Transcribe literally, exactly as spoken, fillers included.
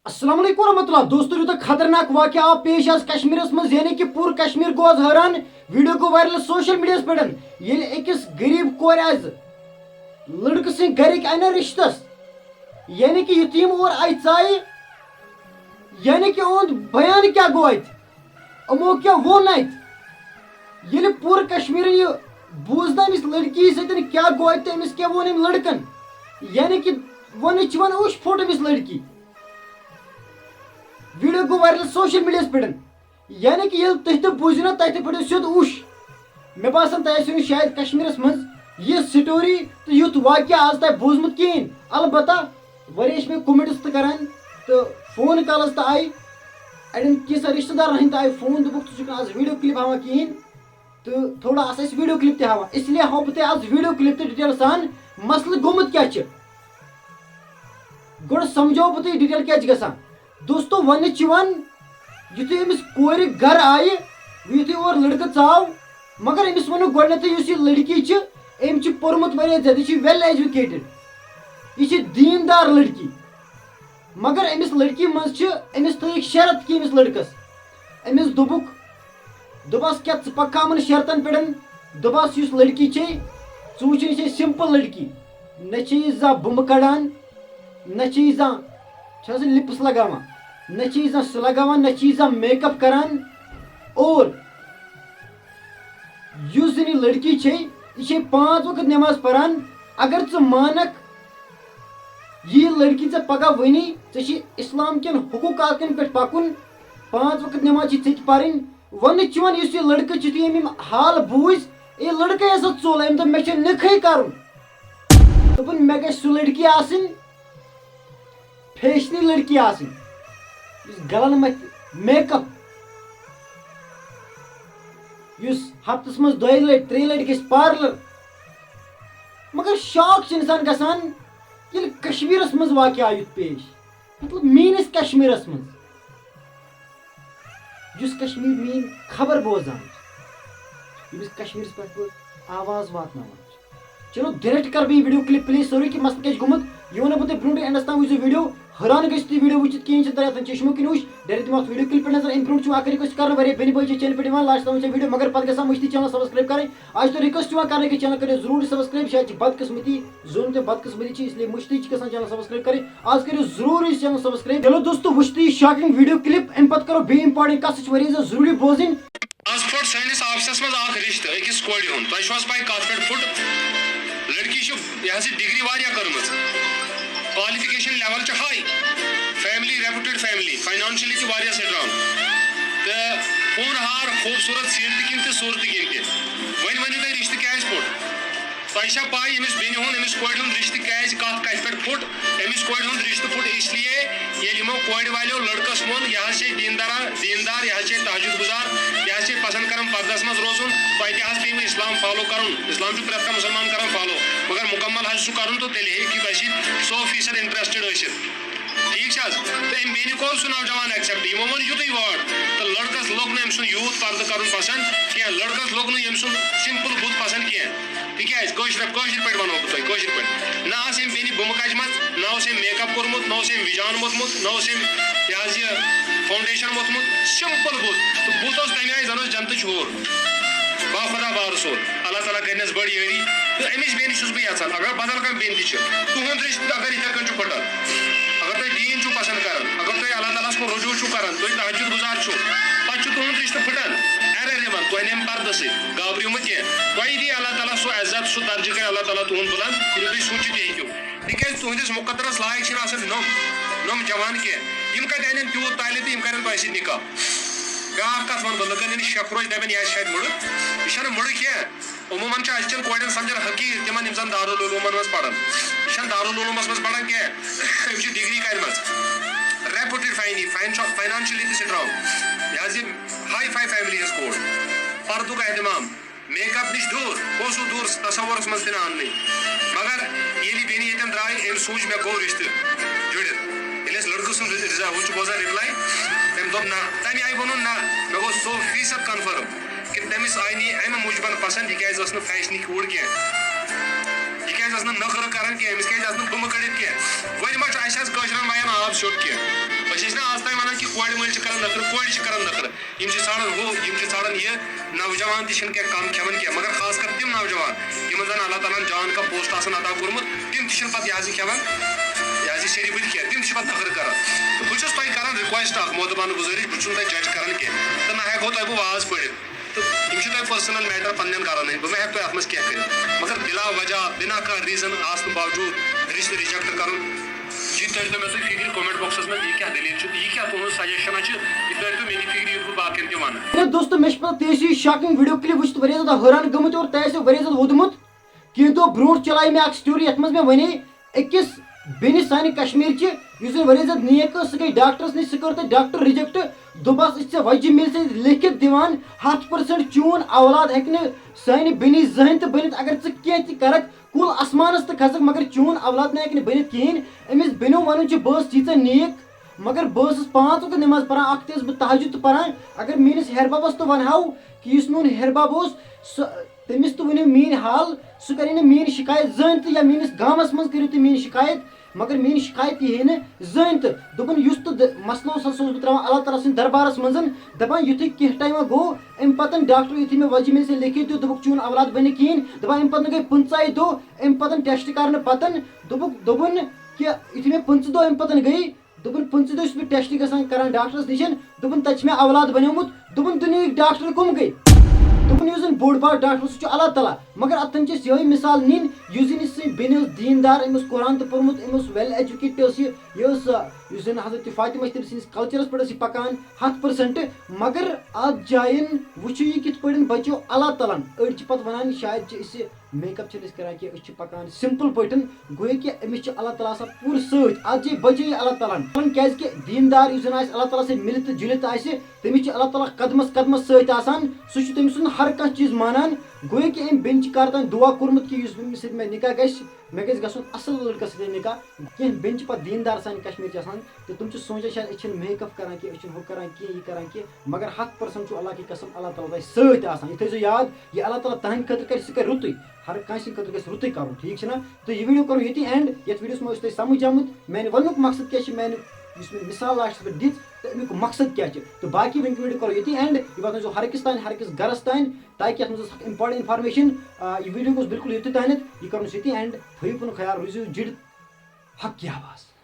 السلام علیکم ورحمۃ اللہ۔ دوستو، یوٗتاہ خطرناک واقعہ آو پیش آز کشمیرس منٛز، یعنی کہِ پوٗرٕ کشمیر گوٚو آز حٲران۔ ویڈیو گوٚو وائرل سوشل میڈیاہس پٮ۪ٹھ، ییٚلہِ أکِس غریٖب کورِ آز لڑکہٕ سٕنٛدۍ گرِکۍ انہِ رشتس، یعنی کہِ یُتھُے یِم اور آیہِ ژایہِ، یعنی کہِ اُہُنٛد بیان کیٛاہ گوٚو اتہِ؟ یِمو کیٛاہ ووٚن اتہِ؟ ییٚلہِ پوٗرٕ کشمیرن یہِ بوٗز نہ أمِس لڑکی سۭتۍ کیٛاہ گوٚو اتہِ تہٕ أمِس کیٛاہ ووٚن أمۍ لڑکن، یعنی کہِ وۄنۍ چھِ وۄنۍ اوٚش پھوٚٹ أمِس لڑکی۔ ویڈیو گوٚو وائرل سوشل میڈیاہس پٮ۪ٹھ، یعنی کہِ ییٚلہِ تُہۍ تہِ بوٗزِو نہ، تۄہہِ تہِ پھٔٹِو سیوٚد اوٚش۔ مےٚ باسان، تۄہہِ آسِوٕ نہٕ شاید کشمیرس منٛز یہِ سٹوری تہٕ یُتھ واقعہ آز تۄہہِ بوٗزمُت کِہیٖنۍ۔ البتہ واریاہ چھِ مےٚ کومنٹس تہِ کران تہٕ فون کالز تہِ آیہِ، اَڑٮ۪ن کینٛژھن رشتہٕ دارن ہٕنٛدۍ تہِ آیہِ فون، دوٚپُکھ، "ژٕ چھُکھ نہٕ آز ویڈیو کلپ ہاوان کِہیٖنۍ، تہٕ تھوڑا آس اَسہِ ویڈیو کلپ تہِ ہاوان، اس لیے ہاوٕ بہٕ تۄہہِ آز ویڈیو کلپ تہٕ ڈیٹیل سان مسلہٕ گوٚمُت کیٛاہ چھُ۔" گۄڈٕ سمجھاو بہٕ تۄہہِ ڈیٹیل کیٛاہ چھِ گژھان۔ دوستو، وننہٕ چھِ یِوان، یُتھُے أمِس کورِ گرٕ آیہِ، یُتھُے اورٕ لڑکہٕ ژاو، مگر أمِس ووٚنُکھ گۄڈٕنٮ۪تھٕے، یُس یہِ لڑکی چھِ، أمۍ چھِ پوٚرمُت واریاہ زیادٕ، یہِ چھِ ویل ایجوکیٹڈ، یہِ چھِ دیٖندار لڑکی۔ مگر أمِس لڑکی منٛز چھِ، أمِس تھٲیِکھ شرط کہِ أمِس لڑکس، أمِس دوٚپُکھ، دوٚپہَس، "کیٛاہ ژٕ پَککھا یِمَن شرطن پٮ۪ٹھ؟" دوٚپہَس، "یُس لڑکی چھے، ژٕ وٕچھ، یہِ چھے سمپل لڑکی، نہ چھے یہِ زانٛہہ بُمہٕ کڑان، نہ چھے یہِ زانٛہہ، چھِ آسان لپس لگاوان، نہ چھے یہِ زانٛہہ سُہ لگاوان، نہ چھے یہِ زانٛہہ میک اپ کران، اور یُس زن یہِ لڑکی چھے، یہِ چھے پانٛژھ وقت نماز پران۔ اگر ژٕ مانکھ، یہِ لڑکی ژےٚ پگاہ ؤنی، ژےٚ چھِ اسلام کٮ۪ن حقوٗقاتن پٮ۪ٹھ پکُن، پانٛژھ وقت نماز چھِ ژےٚ تہِ پرٕنۍ۔" وننہٕ چھِ یِوان، یُس یہِ لڑکہٕ چھُ، یِم یِم حال بوٗزۍ، یہِ لڑکے ہسا ژوٚل، أمۍ دوٚپ، "مےٚ چھُ نِکہٕے کرُن۔" دوٚپُن، "مےٚ گژھِ سُہ لڑکی آسٕنۍ، فیشنی لڑکی آسٕنۍ، یُس گلن متھِ میک اپ، یُس ہفتس منٛز دۄیہِ لٹہِ، ترٛیٚیہِ لٹہِ گژھِ پارلر۔" مگر شاک چھُ انسان گژھان، ییٚلہِ کشمیرس منٛز واقعہ آو یُتھ پیش، مطلب، میٲنِس کشمیرس منٛز، یُس کشمیر میٲنۍ خبر بوزان چھُ، ییٚمِس کشمیرس پٮ۪ٹھ بہٕ آواز واتناوان چھُس۔ چلو، ڈائریکٹ کر بہٕ یہِ ویڈیو کلپ پلے سورُے کہِ مسلہٕ کیٛاہ چھُ گوٚمُت۔ یہِ وَنو بہٕ تۄہہِ برونٛٹھٕے، اینڈس تام وٕچھزیو ویڈیو، حٲران گٔژھِو تُہۍ ویڈیو وٕچھِتھ کِہیٖنۍ چھِ تۄہہِ اَتٮ۪ن چشمو کِنۍ وٕچھ۔ ڈائریکٹ دِمو اَتھ ویڈیو کلپ پٮ۪ٹھ نظر۔ اَمہِ برونٛٹھ چھُ اَکھ رِکویسٹ کران، واریاہ بیٚنہِ بٲے چھِ چینل پٮ۪ٹھ یِوان، لاسٹ تام وٕچھان ویڈیو، مگر پتہٕ گژھان مٔشتٕے چینل سبسکرایب کرٕنۍ۔ آز چھِ تۄہہِ رِکویسٹ یِوان کرنہٕ کہِ چینل کٔرِو ضروٗری سبسکرایب، شاید چھِ بدقسمتی، ظلم تہٕ بدقسمتی چھِ، اس لیے مٔشتٕے چھِ گژھان چینل سبسکرایب کرٕنۍ۔ آز کٔرِو ضروٗری چینل سبسکرایب۔ چلو دوستو، وٕچھتٕے یہِ شاکنگ ویڈیو کلپ، اَمہِ پتہٕ کرو بیٚیہِ امپارٹنٹ کتھ، سُہ چھِ واریاہ زیادٕ ضروٗری بوزٕنۍ۔ آز پھُٹ سٲنِس آفسَس منٛز اَکھ رِشتہٕ أکِس کورِ ہُنٛد۔ تۄہہِ چھُو حظ پَے کَتھ پٮ۪ٹھ پھُٹ؟ لٔڑکی چھِ، یہِ حظ یہِ ڈگری واریاہ کٔرمٕژ، کالفِکیشن لیول چھِ ہاے، فیملی ریپوٹڈ فیملی، فاینانشلی تہِ واریاہ سٹرانگ، تہٕ ہونہار، خوٗبصوٗرت سیٖرتہِ کِنۍ تہِ صوٗرتہِ کِنۍ تہِ۔ وۄنۍ ؤنِو تُہۍ، رِشتہٕ کیٛازِ پھُٹ؟ تۄہہِ چھا پاے أمِس بیٚنہِ ہُنٛد، أمِس کورِ ہُنٛد رِشتہٕ کیازِ، کتھ کتھِ پٮ۪ٹھ پھُٹ؟ أمِس کورِ ہُنٛد رِشتہٕ پھُٹ اس لیے، ییٚلہِ یِمو کورِ والیو لڑکس ووٚن، یہِ حظ چھے دیٖندارا، دیٖندار، یہِ حظ چھے تہجد گزار، یہِ حظ چھے پسند کران پردس منٛز روزُن، تۄہہِ تہِ حظ پیٚیہِ اسلام فالو کرُن، اسلام چھُ پرٛٮ۪تھ کانٛہہ مسلمان کران فالو، مگر مُکمل حظ چھُ سُہ کرُن تہٕ تیٚلہِ ہیٚکہِ تۄہہِ سۭتۍ سو فیصد انٹرسٹڈ ٲسِتھ۔ ٹھیٖک چھِ حظ؟ تہٕ أمۍ بیٚنہِ کوٚر سُہ نوجوان ایکسیپٹ، یِمو ووٚن یُتُے وٲڈ، تہٕ لڑکس لوٚگ نہٕ أمۍ سُنٛد یوٗتھ پردٕ کرُن پسند کینٛہہ، لڑکس لوٚگ نہٕ ییٚمۍ سُنٛد سمپل بُتھ پسند کینٛہہ۔ تِکیازِ کٲشِر، کٲشِر پٲٹھۍ ونو بہٕ تۄہہِ، کٲشِر پٲٹھۍ۔ نہ آسہٕ أمۍ بیٚنہِ بُمہٕ کجمژ، نہ اوس أمۍ میک اپ کوٚرمُت، نہ اوس أمۍ وِجان موٚتھمُت، نہ اوس أمۍ یہِ حظ یہِ فاونڈیشن موٚتھمُت، سمپل بُتھ۔ تہٕ بُتھ اوس تمہِ آیہِ زن اوس جنتٕچ حور۔ باخدا بارسول، اللہ تعالیٰ کرنس بٔڑ یٲری۔ تہٕ أمِس بیٚنہِ چھُس بہٕ یژھان، اگر بدل کانٛہہ بیٚنہِ تہِ چھِ، تُہُنٛد رشتہٕ اگر یِتھے کٔنۍ چھُ پھٹان، اگر تُہۍ دیٖن چھُو پسند کران، اگر تُہۍ اللہ تعالیٰ ہس کُن رجوع چھُو کران، تُہۍ تہجد گزار چھُو، پتہٕ چھُ تُہُنٛد رشتہٕ پھٹان۔ ارے رِوان، تۄہہِ نمہِ پردٕ سۭتۍ، گابرِو مہٕ کینٛہہ۔ تۄہہِ دی اللہ تعالیٰ سُہ عزت، سُہ درجہٕ کرِ اللہ تعالیٰ تُہُنٛد بُلند، ییٚلہِ تُہۍ سوٗنٛچِتھ تہِ ہیٚکِو۔ تِکیازِ تُہٕنٛدِس مُقدرس لایق چھِنہٕ آسان نۄم، نۄم جوان کینٛہہ۔ یِم کتہِ انن تیوٗت طالب تہٕ یِم کرن تۄہہِ سۭتۍ نکاح؟ بیٛاکھ کتھ ونہٕ بہٕ، لُکن ہٕنٛدۍ شیخ روش دپن، یہِ آسہِ شاید مُڑٕ۔ یہِ چھنہٕ مُڑٕ کینٛہہ۔ عموماً چھِ أزچٮ۪ن کورٮ۪ن سمجھان حقیٖر تِمن، یِم زن دارالعلومن منٛز پرن۔ یہِ چھنہٕ دارالعلومس منٛز پران کینٛہہ۔ أمۍ چھِ ڈگری کرِمژ، ریپوٹڈ فاینی-، فاینانشلی تہِ سٹرانگ۔ یہِ حظ یہِ ہاے فاے فیملی ہٕنٛز کوٗر۔ پردُک اہتمام، میک اپ نِش دوٗر، اوسُس دوٗر تصورس منٛز تہِ نہٕ اننٕے۔ مگر ییٚلہِ بیٚنہِ ییٚتٮ۪ن درٛاے، أمۍ سوٗنٛچ مےٚ گوٚو رشتہٕ جُڑِتھ۔ ییٚلہِ اَسہِ لڑکہٕ سُنٛد رِزا-، ہُہ چھُ بوزان رِپلاے، تٔمۍ دوٚپ نہ، تَمہِ آیہِ ووٚنُن نہ، مےٚ گوٚو سو فیٖصد کنفرم کہِ تٔمِس آیہِ نہٕ یہِ اَمہِ موٗجوٗبن پسنٛد، یہِ کیازِ ٲس نہٕ فیشنٕکۍ اوٗر کینٛہہ، یہِ کیازِ ٲس نہٕ نخرٕ کران کینٛہہ، أمِس کیازِ آسہٕ نہٕ بُمہٕ کٔڑِتھ کینٛہہ۔ وۄنۍ ما چھُ اَسہِ حظ کٲشرٮ۪ن بایَن آب سیوٚد کینٛہہ؟ أسۍ ٲسۍ نہٕ آز تام وَنان کہِ کورِ مٲلۍ چھِ کَران نٔخرٕ، کورِ چھِ کَران نٔخرٕ، یِم چھِ ژھانٛڈان ہُہ، یِم چھِ ژھانٛڈان یہِ۔ نوجوان تہِ چھِنہٕ کینٛہہ کَم کھٮ۪وان کینٛہہ، مگر خاص کر تِم نوجوان یِمَن زَن اللہ تعالیٰ ہَن جان کا پوسٹ آسان عطا کوٚرمُت، تِم تہِ چھِنہٕ پَتہٕ یہِ حظ یہِ کھٮ۪وان، یہِ حظ یہِ شیٖرِتھ کینٛہہ، تِم تہِ چھِ پَتہٕ نٔخرٕ کَران۔ تہٕ بہٕ چھُس تۄہہِ کَران request اَکھ، محترمانہٕ گُزٲرِش، بہٕ چھُس نہٕ تۄہہِ judge کَران کینٛہہ، تہٕ نہ ہٮ۪کو تۄہہِ بہٕ واز پٔرِتھ۔ تہٕ یِم چھِ تۄہہِ personal matter پننٮ۪ن گرن ہٕنٛدۍ، بہٕ ما ہٮ۪کہٕ تۄہہِ اَتھ منٛز کینٛہہ کٔرِتھ؟ مگر بِلا وجہ، بِنا کانٛہہ reason آسنہٕ باوجوٗد رِشتہٕ reject کَرُن، یہِ تٔرۍتو مےٚ تُہۍ فِکرِ comment boxس منٛز، یہِ کیٛاہ دٔلیٖل چھِ، یہِ کیٛاہ تُہُنٛد suggestion چھِ، یہِ تٔرۍتو مےٚ تہِ فِکرِ، یُتھ بہٕ باقین تہِ وَنہٕ۔ میانیو دوستو، مےٚ چھِ پتہ تُہۍ ٲسِو یہِ shocking video clip وٕچھِتھ واریاہ زیادٕ حٲران گٔمٕتۍ اور تۄہہِ آسیو واریاہ زیادٕ ووٚدمُت۔ کینٛہہ دۄہ برونٛٹھ چلایے مےٚ اکھ story، یتھ منٛز مےٚ ونے أکِس بیٚنہِ سانہِ کشمیٖرچہِ، یُس زن واریاہ زیادٕ نیک ٲس، سۄ گٔے ڈاکٹرس نِش، سۄ کٔر تتہِ ڈاکٹر reject۔ دوٚپس، أسۍ چھِ ژےٚ وۄجہِ مِلہِ سۭتۍ لیکھِتھ دِوان، ہتھ percent چون اولاد ہیٚکہِ نہٕ سانہِ بیٚنہِ زٕہٕنۍ تہِ بٔنِتھ، اگر ژٕ کینٛہہ تہِ کرکھ، کُل آسمانس تہٕ کھسکھ، مگر چون اولاد نہٕ ہیٚکہِ نہٕ بٔنِتھ کِہیٖنۍ۔ أمِس بیٚنیو ونُن چھُ، بہٕ ٲسٕس ییٖژاہ نیک، مگر بہٕ ٲسٕس پانٛژھ وقت نماز پران، اکھ تہِ ٲسٕس بہٕ تہجد تہِ پران۔ اگر میٲنِس ہیٚہر ببس تہِ ونہاو کہِ یُس میون ہیٚہر بب اوس، سُہ، تٔمِس تہِ ؤنِو میٲنۍ حال، سُہ کرِ نہٕ میٲنۍ شکایت زٕہٕنۍ تہِ، یا میٲنِس گامس منٛز کٔرِو تُہۍ میٲنۍ شکایت، مگر میٲنۍ شکایت یی ہے نہٕ زٕہٕنۍ تہِ۔ دوٚپُن، یُس تہِ د-، مسلہٕ اوس آسان، سُہ اوسُس بہٕ تراوان اللہ تعالیٰ سٕنٛدِس دربارس منٛز، دپان، یُتھُے کینٛہہ ٹایما گوٚو، امہِ پتہٕ ڈاکٹر یُتھُے مےٚ وۄجہِ مِلہِ سۭتۍ لیکھِتھ دیُت، دوٚپُکھ، چون اولاد بنہِ کِہیٖنۍ۔ دپان، امہِ پتہٕ گٔے پٕنٛژٕے دۄہ، امہِ پتہٕ test کرنہٕ پتہٕ دوٚپُکھ، دوٚپُن کہِ یُتھُے مےٚ پٕنٛژٕ دۄہ امہِ پتہٕ گٔے، دوٚپُن، پٕنٛژٕ دۄہ چھُس بہٕ test گژھان، کران ڈاکٹرس نِش، دوٚپُن، تَتہِ چھُ مےٚ اولاد بنیومُت۔ دوٚپُن، دُنیہٕکۍ ڈاکٹر کٕم گٔے؟ دوٚپُن، یُس زن بوٚڑ بار ڈاکٹر، سُہ چھُ اللہ تعالیٰ۔ مگر اتھ تام چھِ أسۍ یِہوٚے مثال نِنۍ، یُس زن یہِ سٲنۍ بیٚنہِ ٲس دیٖندار، أمۍ اوس قرآن تہِ پوٚرمُت، أمۍ اوس well educated، ٲس یہِ، یہِ ٲس، آ، یُس زن حضرت فاطمہ چھِ، تٔمۍ سٕنٛدِس culture-س پٮ۪ٹھ ٲس یہِ پکان ہتھ percent۔ مگر اتھ جاین وٕچھِو یہِ کِتھ پٲٹھۍ بچیو اللہ تعالیٰ ہن۔ أڑۍ چھِ پتہٕ ونان، شاید چھِ أسۍ makeup چھِنہٕ أسۍ کران کینٛہہ، أسۍ چھِ پکان simple پٲٹھۍ۔ گویا کہِ أمِس چھِ اللہ تعالیٰ آسان پوٗرٕ سۭتۍ۔ اتھ جایہِ بچٲیی اللہ تعالیٰ ہن۔ کیازِ کہِ دیٖندار یُس زن آسہِ، اللہ تعالیٰ سۭتۍ مِلِتھ تہٕ جُلِتھ آسہِ، تٔمِس چھِ اللہ تعالیٰ قدمس قدمس سۭتۍ آسان۔ سُہ چھُ تٔمۍ سُنٛد ہر کانٛہہ چیٖز مانان۔ گویا کہِ أمۍ بیٚنہِ چھِ کر تام دُعا کوٚرمُت کہِ یُس أمِس سۭتۍ مےٚ نکاح گژھِ، مےٚ گژھِ گژھُن اصل لڑکس سۭتۍ نکاح۔ کینٛہہ بیٚنہِ چھِ پتہٕ دیٖندار سانہِ کشمیٖرچہِ آسان تہٕ تِم چھِ سونٛچان، شاید أسۍ چھِنہٕ makeup کران کینٛہہ، أسۍ چھِنہٕ ہُہ کران کینٛہہ، یہِ کران کینٛہہ، مگر ہتھ percent چھُ اللہ کی قسم، اللہ تعالیٰ تۄہہِ سۭتۍ آسان۔ یہِ تھٲیزیو یاد، یہِ اللہ تعالیٰ تہنٛدِ خٲطرٕ کرِ، سُہ کرِ رُتُے۔ ہر کٲنٛسہِ ہٕنٛدِ خٲطرٕ گژھِ رُتُے کرُن، ٹھیٖک چھُنہ؟ تہٕ یہِ video کرو ییٚتی end۔ یتھ videoس منٛز اوس تۄہہِ سمجھ آمُت میانہِ وننُک مقصد کیٛاہ چھُ، میانہِ یُس مےٚ مثال lastس پٮ۪ٹھ دِژ تہٕ امیُک مقصد کیٛاہ چھُ۔ تہٕ باقی وۄنۍ video کرو ییٚتی end۔ یہِ واتنٲیزیو ہر أکِس تام، ہر أکِس گرس تام، تاکہِ یتھ منٛز ٲس اکھ important information۔ آ، یہِ video گوٚژھ بالکل یوٚتُے تانٮ۪تھ۔ یہِ کرُن چھُ ییٚتی end۔ تھٲیِو پنُن خیال، روٗزِو جُڑِتھ حق کی آواز۔